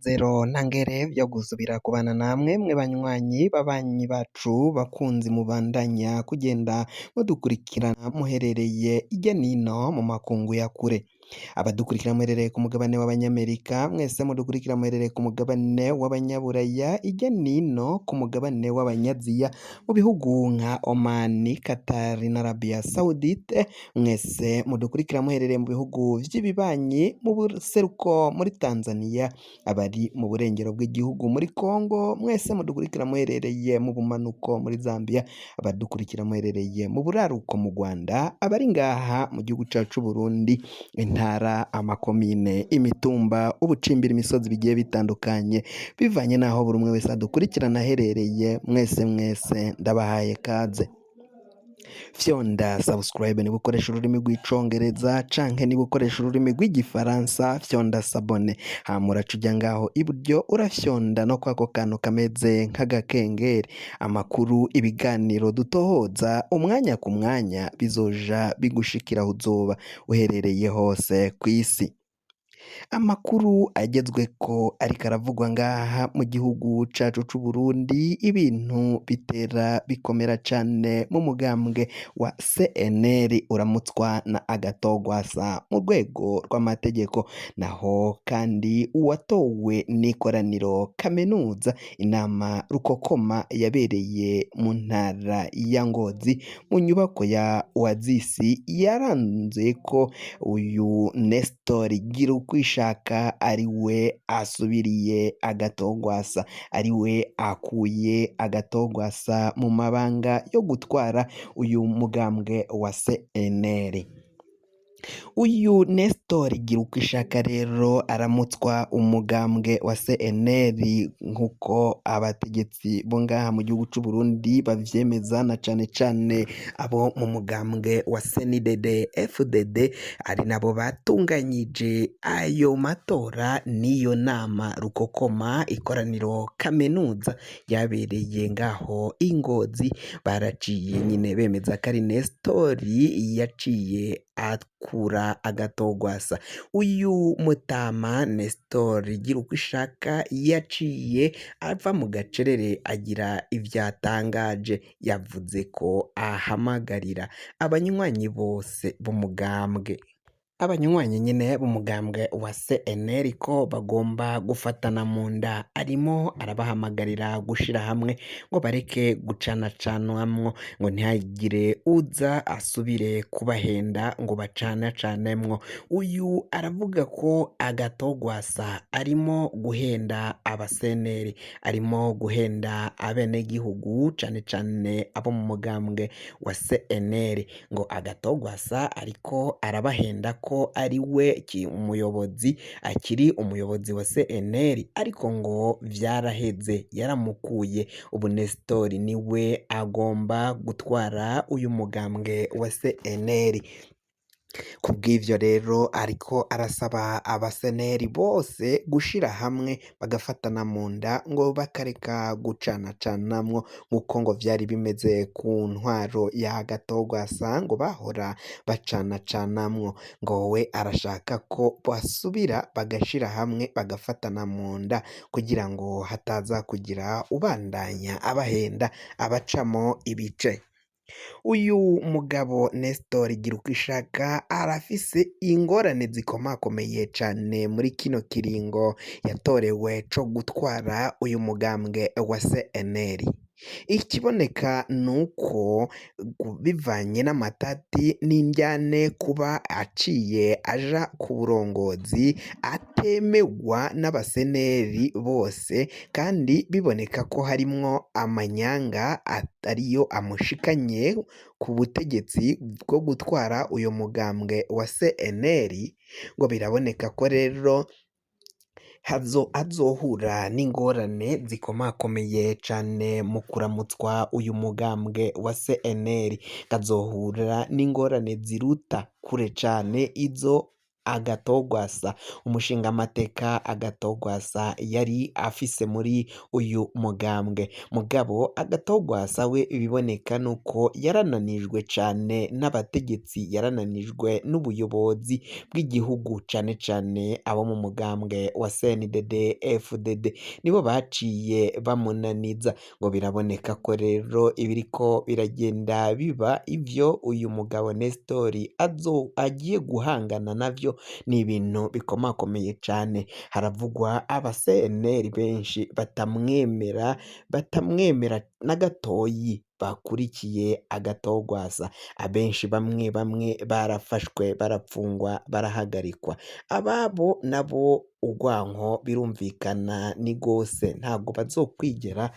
N'umunezero ntangere vyo gusubira kubana namwe mwe banywanyi babanyi bacu bakunzi mubandanya kugenda mudukurikirana muherereye irya nino mu makungu ya kure. Abadukurikira muherereye ku mugabane w'abanyamerika, mwese mudukurikira muherereye ku mugabane w'abanyaburaya, irya nino ku mugabane w'abanyaziya, mu bihugu nka Oman, Qatar na Arabia Saudite, mwese mudukurikira muherereye mu bihugu vy'ibibanyi, mu buseruko muri Tanzania, abari mu burengero bw'igihugu muri Congo, mwese mudukurikira muherereye mu bumanuko muri Zambia, abadukurikira muherereye mu buraruko mu Rwanda, abari ngaha mu gihugu cacu c'Uburundi, intara, amakomine, imitumba, ubucimbira, imisozi bigiye bitandukanye, bivanye n'aho buri umwe wese adukurikirana aherereye, mwese mwese ndabahaye kaze. Fyonda subscribe niba ukoresha ururimi rw'icongereza, canke niba ukoresha ururimi rw'igifaransa fyonda s'abonner, hama uraca uja ngaho iburyo urafyonda no kwako kantu kameze nk'agakengeri. Amakuru, ibiganiro dutohoza umwanya ku mwanya bizoja bigushikira aho uzoba uherereye hose kw'isi. Amakuru agezweko ariko aravugwa ngaha mu gihugu cacu c'Uburundi, ibintu bitera bikomera cane mu mugambwe wa CNL uramutswa na Agathon Rwasa mu rwego rw'amategeko. Naho kandi uwatowe n'ikoraniro kaminuza, inama rukokoma yabereye mu ntara ya Ngozi mu nyubako ya Oasis, yaranze ko uyu Nestor Girukwishaka ari we asubiriye Agathon Rwasa, ari we akuye Agathon Rwasa mu mabanga yo gutwara uyu mugambwe wa CNL. Uyu Nestor Girukwishaka rero aramutswa umugambwe wa CNL nk'uko abategetsi bo ngaha mu gihugu c'Uburundi bavyemeza, na cane cane abo mu mugambwe wa CNDD FDD, ari nabo batunganyije ayo matora n'iyo nama rukokoma, ikoraniro kaminuza ryabereye ngaho i Ngozi. Baraciye nyine bemeza ko ari Nestor yaciye akura Agathon Rwasa. Uyu mutama Nestor Girukwishaka yaciye ava mu gacerere agira ivyatangaje, yavuze ko ahamagarira abanywanyi bose b'umugambwe, abanywanyi nyine b'umugambwe wa CNL, ko bagomba gufatana mu nda. Arimo arabahamagarira gushira hamwe ngo bareke gucanacanamwo, ngo ntihagire uza asubire kubahenda ngo bacanacanemwo. Uyu aravuga ko Agathon Rwasa arimo guhenda abaseneri, arimo guhenda abenegihugu, cane cane abo mu mugambwe wa CNL, ngo Agathon Rwasa ariko arabahenda ko ari we umuyobozi, akiri umuyobozi wa CNL, ariko ngo vyaraheze, yaramukuye. Ubu Nestor niwe agomba gutwara uyu mugambwe wa CNL. Kubw'ivyo rero ariko arasaba abaseneri bose gushira hamwe bagafatana mu nda, ngo bakareka gucanacanamwo nk'uko ngo vyari bimeze ku ntwaro ya Agathon Rwasa, ngo bahora bacanacanamwo. Ngo we arashaka ko basubira bagashira hamwe bagafatana mu nda, kugira ngo hataza kugira ubandanya abahenda abacamo ibice. Uyu mugabo Nestor Girukwishaka arafise ingorane zikomakomeye cane muri kino kiringo yatorewe co gutwara uyu mugambwe wa CNL. Ikiboneka nuko bivanye n'amatati n'indyane, kuba aciye aja ku burongozi atemegwa n'abaseneri bose, kandi biboneka ko harimwo amanyanga atariyo amushikanye ku butegetsi bwo gutwara uyu mugambwe wa CNL, ngo biraboneka ko rero azohura n'ingorane zikomakomeye cane mu kuramutswa uyu mugambwe wa CNL, azohura n'ingorane ziruta kure cane izo Agatogwasa, umushingamateka Agatogwasa yari afise muri uyu mugambwe. Mugabo Agatogwasa we ibiboneka nuko yarananijwe cane n'abategetsi, yarananijwe n'ubuyobozi bw'igihugu, cane cane abo mu mugambwe wa CNDD FDD nibo baciye bamunaniza. Ngo biraboneka ko rero ibiriko biragenda biba ivyo uyu mugabo Nestori azo agiye guhangana navyo ni ibintu bikomakomeye cane. Haravugwa aba CNL benshi batamwemera, batamwemera na gatoyi, bakurikiye Agatogwasa. Abenshi bamwe bamwe barafashwe, barapfungwa, barahagarikwa. Ababo nabo urwanko birumvikana ni gose, ntabwo bazokwigera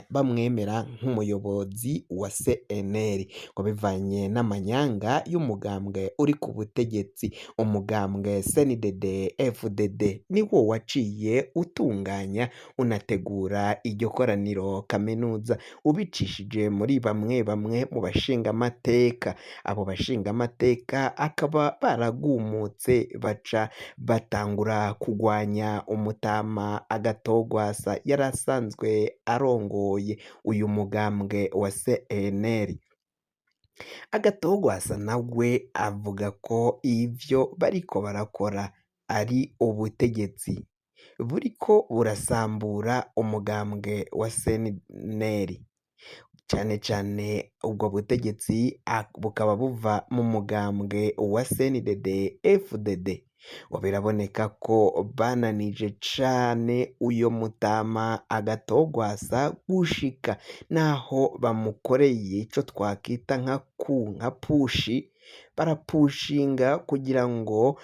bamwemera nk'umuyobozi wa CNL, ngo bivanye n'amanyanga y'umugambwe uri ku butegetsi. Umugambwe CNDD FDD niwo waciye utunganya unategura iryo koraniro kaminuza, ubicishije muri bamwe bamwe mu bashingamateka. Abo bashingamateka akaba baragumutse, baca batangura kugwanya umutama Agatogwasa yari asanzwe arongoye uyu mugambwe wa CNL. Agatogwasa nawe avuga ko ivyo bariko barakora ari ubutegetsi buriko burasambura umugambwe wa CNL, cane cane ubwo butegetsi bukaba buva mu mugambwe wa CNDD FDD. Ngo biraboneka ko bananije cane uyo mutama Agatogwasa gushika naho bamukoreye ico twakita nka ku nka pushi, barapushinga kugira ngo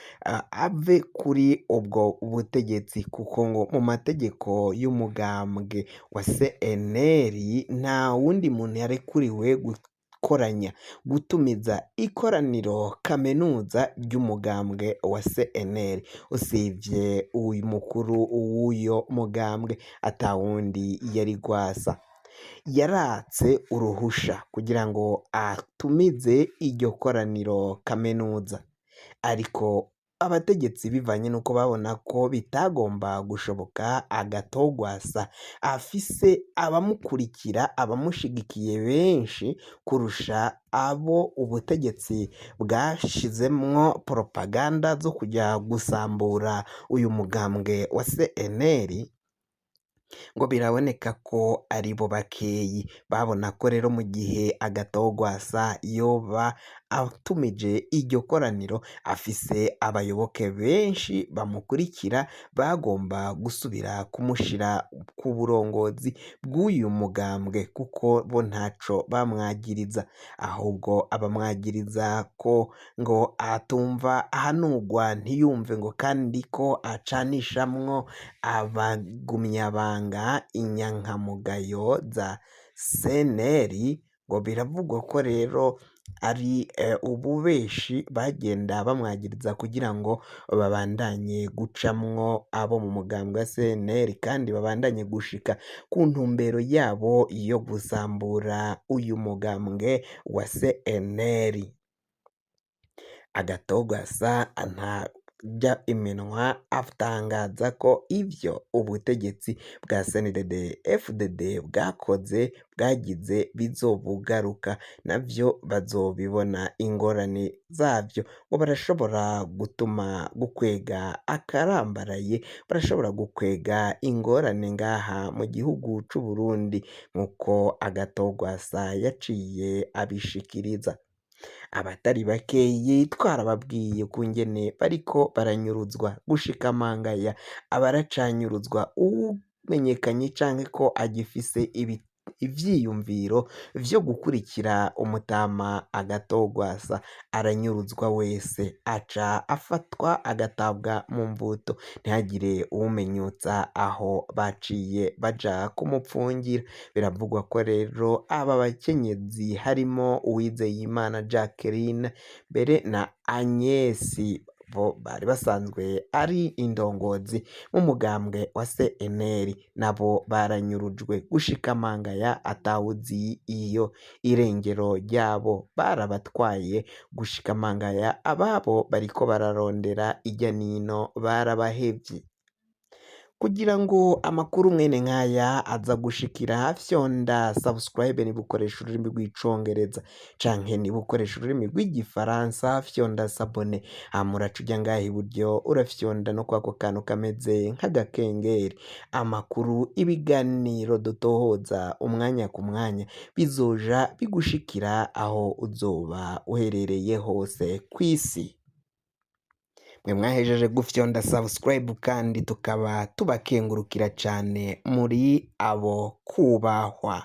ave kuri ubwo butegetsi, kuko ngo mu mategeko y'umugambwe wa CNL nta wundi muntu yarekuriwe gukoranya, gutumiza ikoraniro kaminuza ry'umugambwe wa CNL usivye uyu mukuru w'uyo mugambwe, atawundi yari gwasa. Yaratse uruhusha kugira ngo atumize iryo koraniro kaminuza, ariko abategetsi bivanye nuko babona ko bitagomba gushoboka, Agatogwasa afise abamukurikira, abamushigikiye benshi kurusha abo ubutegetsi bwashizemwo propaganda zo kuja gusambura uyu mugambwe wa CNL. Ngo biraboneka ko aribo bakeyi babona ko rero mu gihe Agatogwasa yoba atumije iryo koraniro afise abayoboke benshi bamukurikira, bagomba gusubira kumushira ku burongozi bw'uyu mugambwe, kuko bo ntaco bamwagiriza, ahubwo abamwagiriza ko ngo atumva ahanurwa ntiyumve, ngo kandi ko acanishamwo abagumyabanga inyankamugayo za CNL. Ngo biravugwa ko rero ari ububeshi bagenda bamwagiriza kugira ngo babandanye gucamwo abo mu mugambwe wa CNL, kandi babandanye gushika ku ntumbero yabo yo gusambura uyu mugambwe wa CNL. Agatogwasa ntarya iminwa, atangaza ko ivyo ubutegetsi bwa CNDD FDD bwakoze bwagize bizobugaruka, navyo bazobibona ingorane zavyo. Ngo barashobora gutuma gukwega akarambaraye, barashobora gukwega ingorane ngaha mu gihugu c'u Burundi, nkuko Agatogwasa yaciye abishikiriza. Abatari bakeyi twarababwiye kungene bariko baranyuruzwa gushika amangaya, abaracanyuruzwa umenyekanye canke ko agifise ivyiyumviro vyo gukurikira umutama Agatogwasa, aranyuruzwa wese, aca afatwa agatabwa mu mvuto, ntihagire uwumenyutsa aho baciye baja kumupfungira. Biravugwa ko rero aba bakenyezi harimo Uwizeyimana Jacqueline mbere na Agnes bo bari basanzwe ari indongozi mu mugambwe wa CNL, nabo baranyurujwe gushika mangaya atawuzi iyo irengero ryabo, barabatwaye gushika mangaya ababo bariko bararondera irya nino barabahevye. Kugira ngo amakuru mwene nkaya aza gushikira, fyonda subscribe niba ukoresha ururimi rw'icongereza, canke niba ukoresha ururimi rw'igifaransa fyonda s'abonner, hama uraca uja ngaha iburyo urafyonda no kwako kantu kameze nk'agakengeri. Amakuru, ibiganiro dutohoza umwanya ku mwanya bizoja bigushikira aho uzoba uherereye hose kw'isi. Mwe mwahejeje gufyonda subscribe kandi tukaba tubakengurukira cane, muri abo kubahwa.